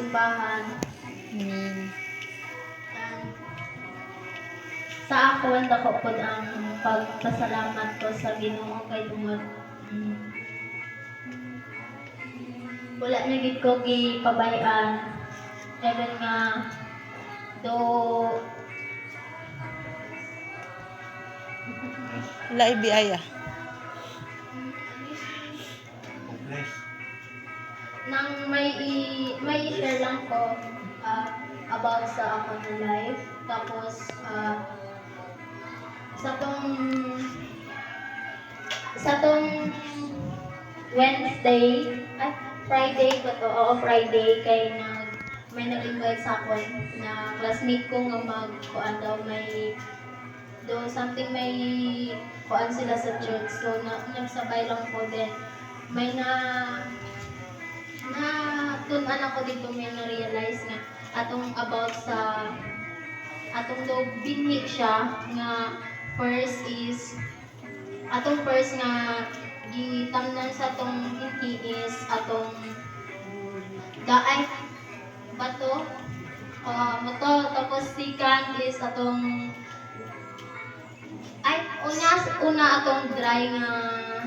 simbahan. Amen. And sa akon, dako pod ang pagpasalamat ko sa Ginoo kay tungod wala na gid ko gipabayaan even nga do Wala ibiyaya. Hopeless. Nang may i-share lang ko about sa ako na life. Tapos sa tong Wednesday ay Friday ba to? Oo, Friday, kay may nag-invite sa akon na classmate ko nga mag kuan daw, may do something, may kuan sila sa church. So nagsabay lang ko din, may na na tun-an ako dito, may na-realize nga atong about sa atong daw binhi siya nga first is atong first nga gitamnan sa atong binhi is atong daay bato moto. Tapos second is atong ay una una atong dry nga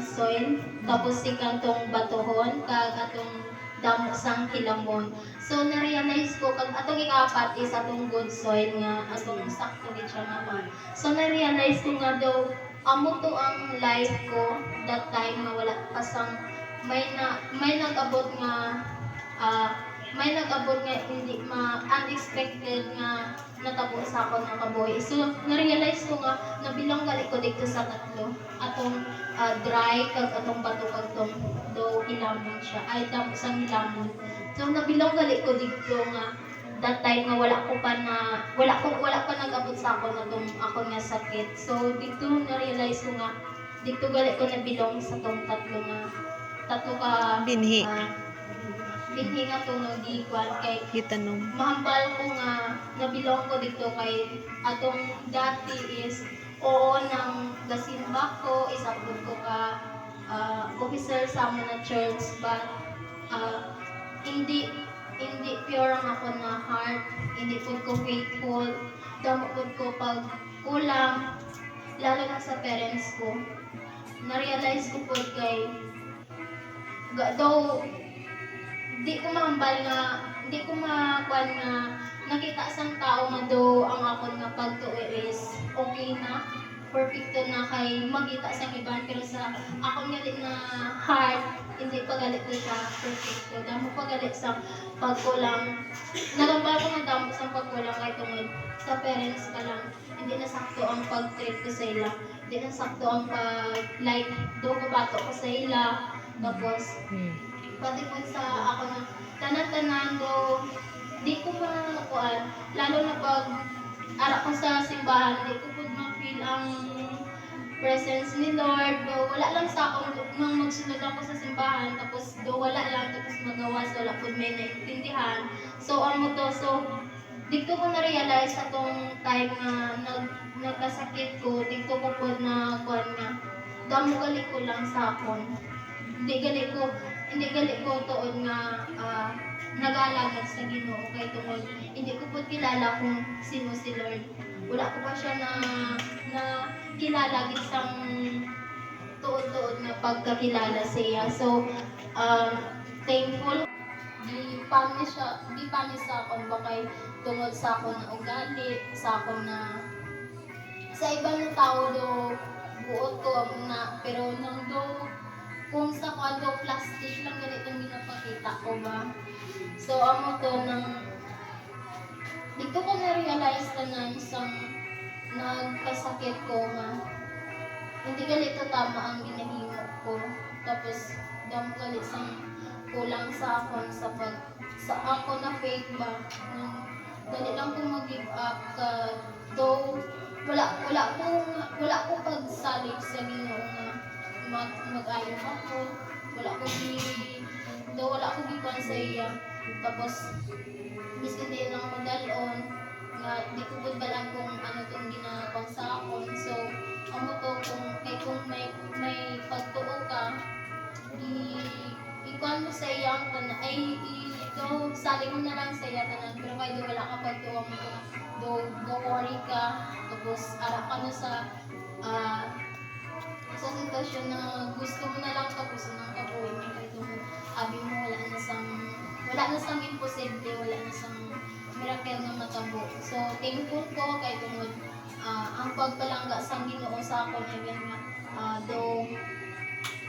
soil, tapos second tong batuhon, kag atong damo sang hilamon. So na-realize ko kag atong ikapat is atong good soil nga atong sakto gid siya nga man. So na-realize ko nga daw amo to ang life ko that time nga wala pa sang may nag-abot nga hindi ma unexpected nga natabo sa ako nga kabuhi. So na-realize ko nga na-belong gali ko dito sa tatlo. Atong dry kag atong bato kag tong do hilamon siya. Ay, damo sang hilamon. So na-belong gali ko dito nga that time nga wala ko pa na wala pa nag-abot sa ako na tong ako nga sakit. So dito na-realize ko nga dito gali ko na belong sa tong tatlo nga tatlo ka Binhi. Binhi nga tong nagikuan kay Gitanom. Mahambal ko nga na-belong ko dito kay atong dati is oo nang gasimba ko, isa pud ko ka officer sa amo na church, but hindi hindi pure ang ako na heart, hindi pud ko faithful, damo pud ko pag kulang, lalo na sa parents ko. Na-realize ko pud kay though di ko mahambal nga di ko makuan nga nakita sang tao nga do ang akon nga pagtuo is okay na, perfecto na kay magita sang iban, pero sa akon nga di na heart, hindi pa gali ko siya perfecto. Damo pa gali sa pagkulang. Nagambal ko nga damo sa pagkulang kay tungod sa parents pa lang, hindi na sakto ang pag-treat ko sa ila, hindi na sakto ang pag like do ko bato ko sa ila. Tapos pati po sa ako na tanan-tanan do di ko makuan, lalo na pag ara ko sa simbahan, di ko pud ma-feel ang presence ni Lord. Do wala lang sa akong nang magsunod ako sa simbahan, tapos do wala lang, tapos magawas, wala pud may naintindihan. So amo to. So dito ko na-realize atong time nga nagkasakit ko, dito ko pud na kuan nga damo gali ko lang sa akon, hindi gali ko tuod nga nag-alagad sa Ginoo kay tungod hindi ko pud kilala kung sino si Lord. Wala ko pa siya na na kilala gid sang tuod-tuod na pagkakilala sa iya. So thankful gi punish sa akon ba kay tungod sa ako na ugali, sa ako na sa ibang tao do buot ko amo na, pero nang do kung sa kwan do plastic lang ganitong ginapakita ko ba. So amo to nang dito ko na-realize tanan sang nagkasakit ko nga hindi gali to tama ang ginahimo ko. Tapos damo gali sang kulang sa akon sa pag sa ako na faith ba, nang dali lang ko mag-give up ka though wala ko pagsalig sa Ginoo nga mag-ayo ako. Wala ko gi though wala ko gikuan sa iya. Tapos biskin di lang madalon nga di ko pud balan kung ano tong ginakuan sa akon. So amo to, kung kay kung may pagtuo ka, i ikuan mo sa iya ang ay i Do salig mo na lang sa iya tanan, pero kay do wala ka pagtuwa mo do go worry ka, tapos ara ka na sa sa sitwasyon na gusto mo na lang tapos ng kabuhi mo kay do abi mo wala na sang imposible, wala na sang miracle nga matabo. So thankful ko kay tungod ang pagpalangga sa Ginoo sa akon, even nga do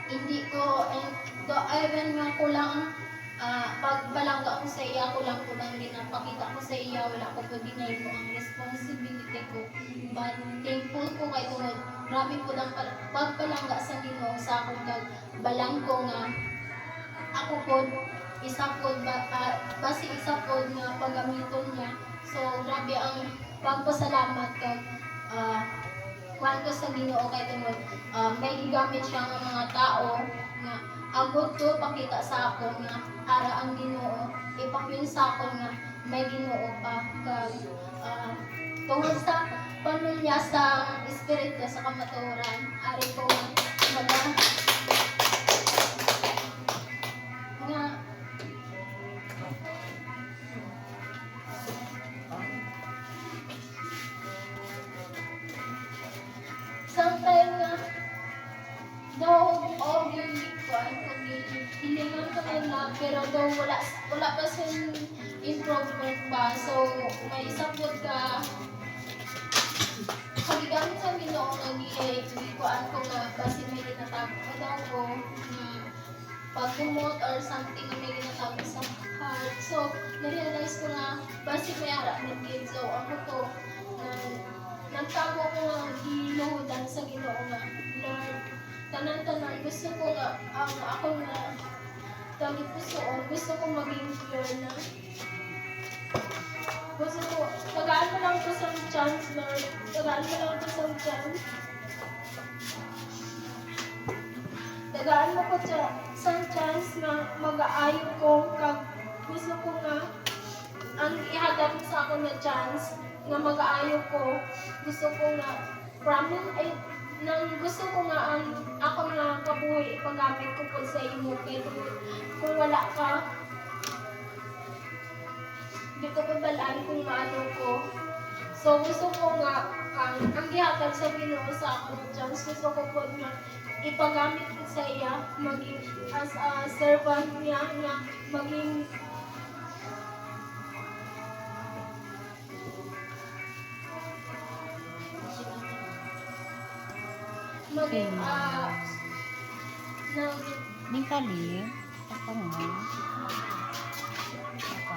hindi ko eh, do even nga kulang pagbalangga ko sa iya, kulang ko lang ginapakita ko sa iya, wala ko po ginahimo ang responsibility ko, but thankful ko kay tungod grabe po ang pagpalangga sa Ginoo sa akong kag balang ko nga ako po isa po ba, base isa po nga paggamiton niya. So grabe ang pagpasalamat kag kuan ko sa Ginoo kay tungod may gigamit siya nga mga tao nga agot ko pakita sa ako nga ara ang Ginoo, ipapil sa ako nga may Ginoo pa kag tungod sa pamilya sa espiritu sa kamatuoran, ari ko nga maga nga sometimes nga daw o gikuan ko hilingan ko nila, pero daw wala wala pa sa improvement pa. So may isa pod ka pagigamit sa Ginoo nga gikuan ko nga basi may ginatago pa daw ko nga pagkumot or something nga may ginatago sa heart. So na-realize ko nga basi may ara na gid. So ako to na nagtamo ko nga giluhodan sa Ginoo nga Lord, tanan-tanan gusto ko nga ang ako nga tagipusoon, gusto ko maging pure na. Gusto ko, tagaan mo lang ko sa chance, Lord. Tagaan mo lang ko sa chance. Tagaan mo ko sa chance nga mag-aayo ko kag gusto ko nga ang ihatag mo sa ako na chance nga mag-aayo ko. Gusto ko nga promise ay nang gusto ko nga ang ako nga kabuhi ipagamit ko po sa imo kay tungod kung wala ka di ko pabalaan kung maano ko. So gusto ko nga ang gihatag sa Ginoo sa ako nga chance, gusto ko po nga ipagamit ko sa iya maging as a servant niya nga maging maging nang Ning kali. Ako nga. Ako.